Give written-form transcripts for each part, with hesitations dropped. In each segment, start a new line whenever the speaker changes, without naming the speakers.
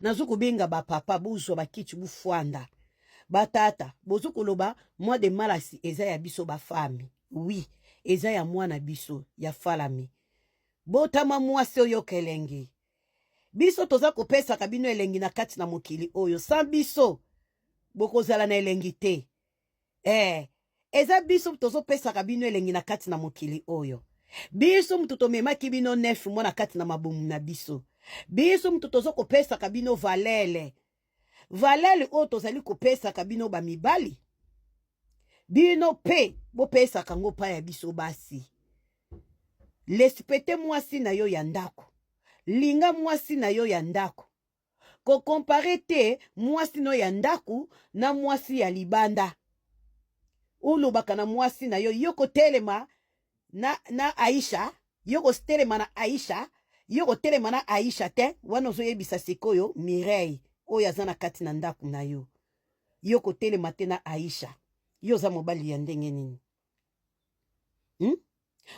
Nazo kobenga ba papa bozwa bakiti bofwanda. Batata bozo koloba mwa de malasi eza ya biso ba fami. Oui, eza ya mwana biso ya falami. Botama mwasi oyoka elengi. Biso toza kopesaka bino elengi na kati na mokili oyo. Sans biso bokozala na elengi te. Eh, eza biso tozopesaka bino elengi na kati na mokili oyo. Biso mutu tomemaki bino nef mwa na kati na mabumu na biso. Biso mutu tozo kopesaka bino valele. Valele oyo tozali kopesaka bino ba mibali. Bino pe bopesaka ngo pa ya biso basi. Respecte mwasi na yo ya ndako. Linga mwasi na yo ya ndako. Ko comparer te mwasi no ya ndaku na mwasi ya libanda. Olobaka na mwasi na yo, yo kotelema na, na Aisha, yo kotelema na Aisha, yo kotelema na Aisha te, wana ozoyebisa sikoyo Mireille oyo aza na kati na ndaku na yo. Yo kotelema te na Aisha. Yo oza mobali ya ndenge nini? Hmm?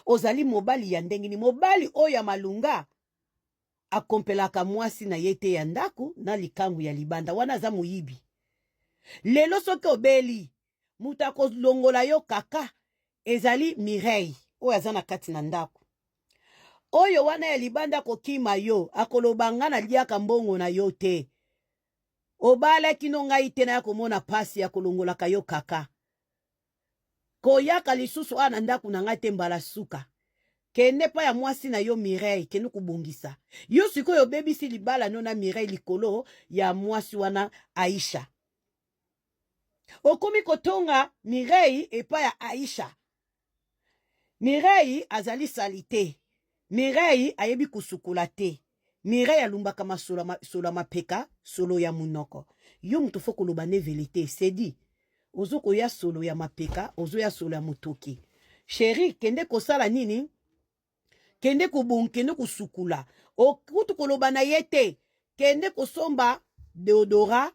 Ozali mobali ya ndenge nini? Mobali oyo ya malunga akompelaka mwasi na ye te ya ndako na likangu ya libanda wana aza moyibi. Lelo soki obeli moto akolongola yo kaka ezali Mireille oyo aza na kati na ndako. Oyo wana ya libanda akokima yo, akoloba nga naliaka mbongo na yo te. Obalaki no ngai te naya komona pasi ya kolongolaka yo kaka. Koyaka lisusu awa na ndako na ngai te mbala suka. Kende pa ya mwasi na yo Mireille, kende kobongisa. Yo sikoyo obebisi libala no na Mireille likolo ya mwasi wana Aisha. Okomi kotonga Mireille epa ya Aisha. Mireille azali salite. Mireille ayebi kosukola te. Mireille alumbaka masolo solo ya mapeka, solo ya munoko. Yo moto fo koloba nde verite, c'est dit. Ozo koya solo ya mapeka, ozoya solo ya motoki. Chérie, kende kosala nini? Kende kobong, kende kosukula. Okutu koloba na ye te. Kende kosomba deodora,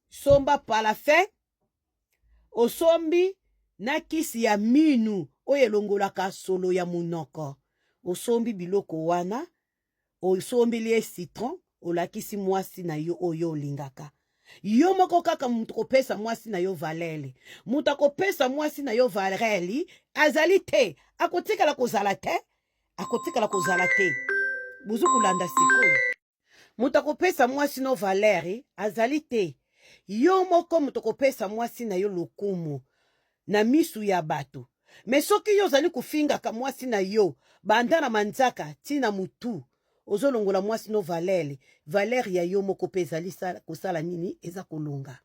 somba parfum, osombi na kisi ya minu oyo elongolaka solo ya monoko. Osombi biloko wana, osombeli ye citron, olakisi mwasi na yo oyo olingaka. Yo moko kaka moto kopesa mwasi na yo valele. Moto akopesa mwasi na yo valele azali te, akotikala kozala te, akotikala kozala te. Bozo kolanda sikoyo. Moto akopesa mwasi no valeur azali te. Yo moko moto kopesa mwasi na yo lokumu na misu ya bato. Me soki yo ozali kofingaka mwasi na yo banda na manzaka ti na mutu, ozolongola mwasi no valeur, valeur ya yo moko pe ezali kosala nini? Eza kolonga,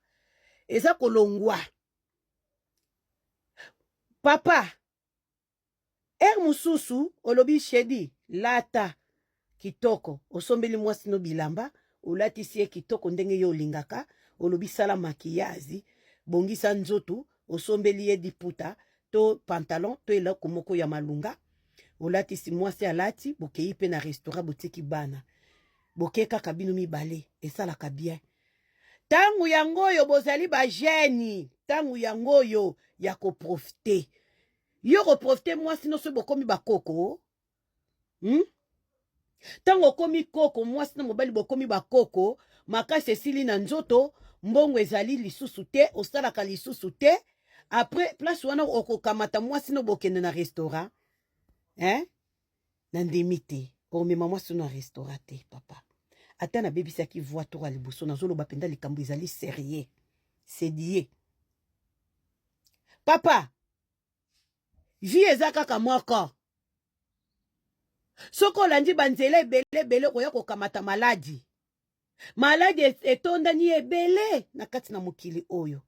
eza kolongwa. Papa, heure mosusu olobi shedi lata kitoko, osombeli mwasi no bilamba, olatisi ye kitoko ndenge yo olingaka, olobi sala maquillage, bongisa nzoto, osombeli ye liputa to pantalon to eloko moko ya malunga, olatisi mwasi alati, bokei pe na restaurant, botiki bana, boke kaka bino mibale, esalaka bien. Tango yango oyo bozali ba jeune, tango yango oyo ya koprofite. Yo koprofite mwasi no soki bokomi bakoko, Tango okomi koko, mwasi na mobali bokomi bakoko, makasi esili na nzoto, mbongo ezali lisusu te, osalaka lisusu te. Après place wana okokamata mwasi no bokende na restaurant, hein? Nandimi te komema mwasi no na restaurant te papa. Ata nabebisaki voix tour ya liboso, nazoloba mpenza likambo ezali sérieux, c'est die. Papa, vie eza kaka moko. Soki olandi banzela ebele ebele okoya kokamata maladi. Maladi etondani ebele na kati na mokili oyo.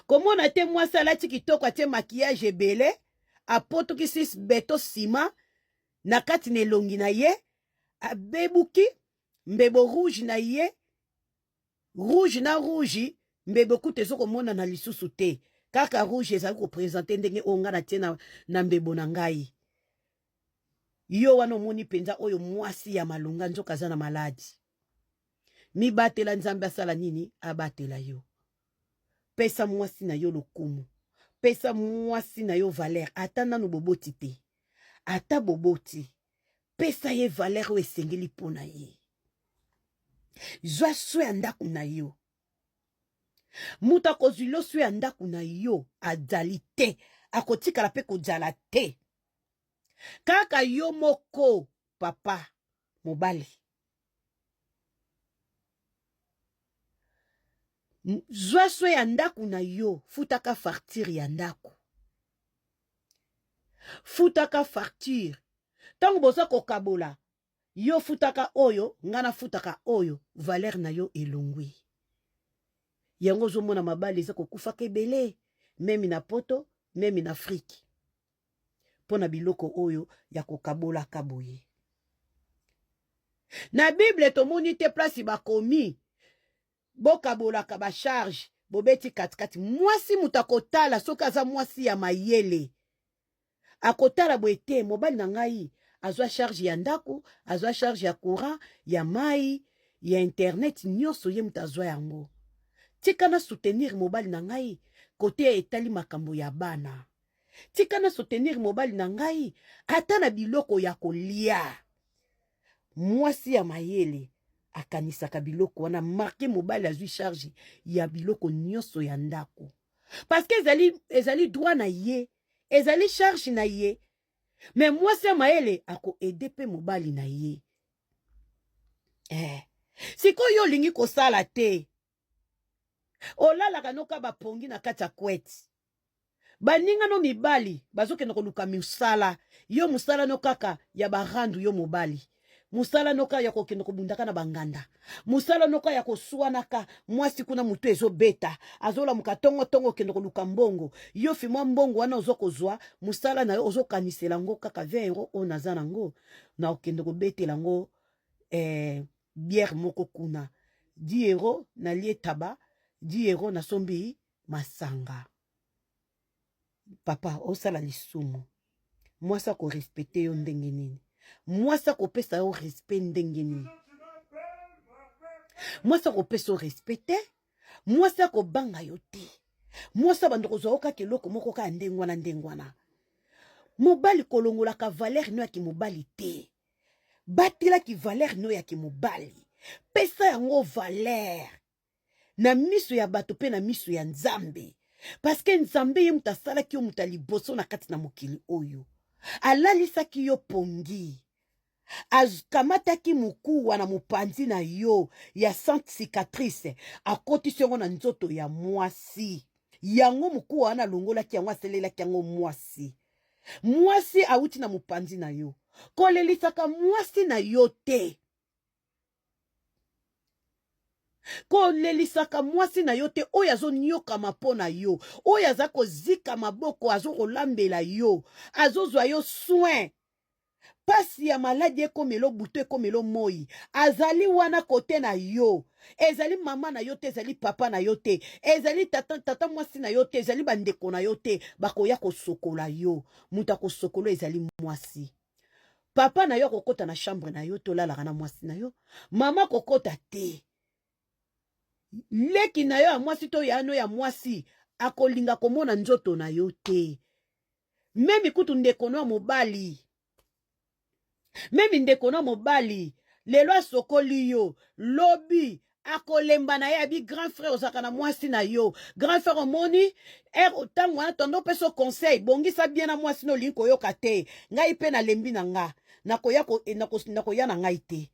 Komona te mwasi alati kitoko atie maquillage ebele, apotokisi beto sima na kati na elongi na ye, abebuki mbebo rouge na ye, rouge na rouge, mbebo kutu ezokomonana lisusu te. Kaka rouge ezali kopresente ndenge oyo nga natie na mbebo na ngai. Yo wana omoni mpenza oyo mwasi ya malonga nzoka aza na maladi. Mibatela, Nzambe asala nini? Abatela yo. Pesa mwasi na yo lokumu. Pesa mwasi na yo valeur. Ata nanu boboti te. Ata boboti. Pesa ye valeur oyo esengeli mpo na ye. Zwa soin ya ndako na yo. Moto akozwilo soin ya ndako na yo azali te, akotikala mpe kozala te. Kaka yo moko papa mobali. Zwa soin ya ndako na yo, futaka facture ya ndako. Futaka facture. Ntango boza kokabola, yo futaka oyo, nga nafutaka oyo, valeur na yo elongwi. Yango ozomona mabali eza kokufaka ebele, meme na poto, meme na Afrique. Mpo na biloko oyo ya kokabolaka boye. Na Bible tomoni te place bakomi bokabolaka ba charge bobeti katikati. Mwasi moto akotala soki aza mwasi ya mayele, akotala boye te, mobali na ngai azwa charge ya ndako, azwa charge ya courant, ya mai, ya internet, nyonso ye moto azwa yango. Tika na soutenir mobali na ngai kote etali makambo ya bana. Tika na soutenir mobali na ngai ata na biloko ya kolia. Mwasi ya mayele akanisaka biloko wana, marke mobali azwi charge ya biloko nyonso ya ndako, parce que ezali, ezali droit na ye, ezali charge na ye. Me mwasi ya mayele akoede mpe mobali na ye. Sikoyo olingi kosala te, olalaka noka bapongi na kati ya kwete, baninga no mibali bazokende koluka misala, yo mosala no kaka ya barandu, yo mobali mosala noka ya kokende kobundaka na banganda, mosala noka ya koswanaka mwasi kuna motu ezobeta, azolamuka tongo tongo okende koluka mbongo, yo fi mwa mbongo wana ozo kozwa mosala na yo ozokanisela yango kaka 20 euro oyo naza nango na okende kobetela yango bière moko kuna, 10 euro nalie taba, 10 euro nasombi masanga. Papa osala lisumu, mwasi akorespecte yo ndenge nini? Mwasi akopesa yo respect ndenge nini? Mwasi akopesa yo respect te, mwasi akobanga yo te, mwasi abanda kozwa yo kaka eloko moko kaka ndenge wana ndenge wana. Mobali kolongolaka valeur no ya kimobali te, batelaki valeur no ya kimobali, pesa yango valeur na miso ya bato mpe na miso ya Nzambe, parce que Nzambe ye moto asalaki yo moto ya liboso na kati na mokili oyo, alalisaki yo pongi, akamataki mokuwa na mopanzi na yo ya sans cicatrice, akotisi yango na nzoto ya mwasi. Yango mokuwa wana alongolaki yango, aselelaki yango mwasi. Mwasi awuti na mopanzi na yo. Kolelisaka mwasi na yo te. Kolelisaka mwasi na yo te oyo azonyokama mpo na yo, oyo aza kozika maboko, azokolambela yo, azozwa yo soin. Pasi ya maladi ekomelo butu ekomelo moi, azali wana kote na yo. Ezali mama na yo te, ezali papa na yo te, ezali tata, tata mwasi na yo te, ezali bandeko na yo te bakoya kosokola yo. Moto akosokola ezali mwasi. Papa na yo akokota na chambre na yo, tolalaka na mwasi na yo. Mama akokota te. Leki na yo ya mwasi to yano ya mwasi akolinga komona nzoto na yo te. Memi kutu ndeko no ya mobali, memi ndeko no mobali lelo asokoli yo, lobi akolemba na ye, abi grand frère ozalaka na mwasi na yo. Grand frère omoni ntango wana tondo opesa conseil, bongisa bien na mwasi na olingi koyoka te. Ngai mpe nalembi na nga, nakoya, nakoya na ngai te,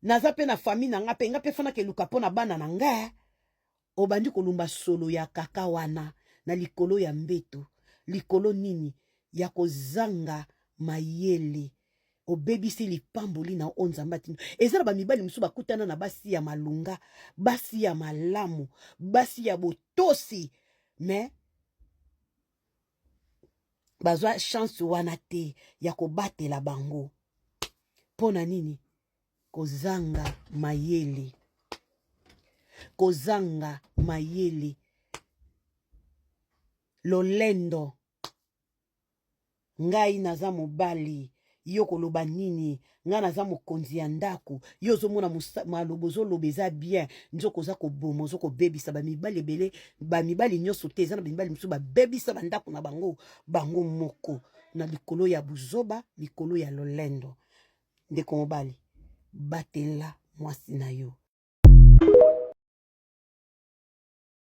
naza mpe na famille na nga mpe nga mpe fana keluka mpo na bana na nga. Obandi kolumba solo ya kaka wana na likolo ya mbeto, likolo nini ya kozanga mayele, obebisi lipamboli na oyo Nzambe atindi. Eza na bamibali mosusu bakutana na basi ya malunga, basi ya malamu, basi ya botosi, mais bazwa chance wana te ya kobatela bango. Mpo na nini? Kozanga mayele, kozanga mayele, lolendo. Ngai naza mobali, yo koloba nini? Ngai naza mokonzi ya ndako, yo ozomona maloba ozoloba eza bien, nzoka oza koboma, oza kobebisa bamibali ebele. Bamibali nyonso te, eza na bamibali mosusu babebisa bandako na bango bango moko na likolo ya buzoba, likolo ya lolendo. Ndeko mobali, batela mwasi na yo.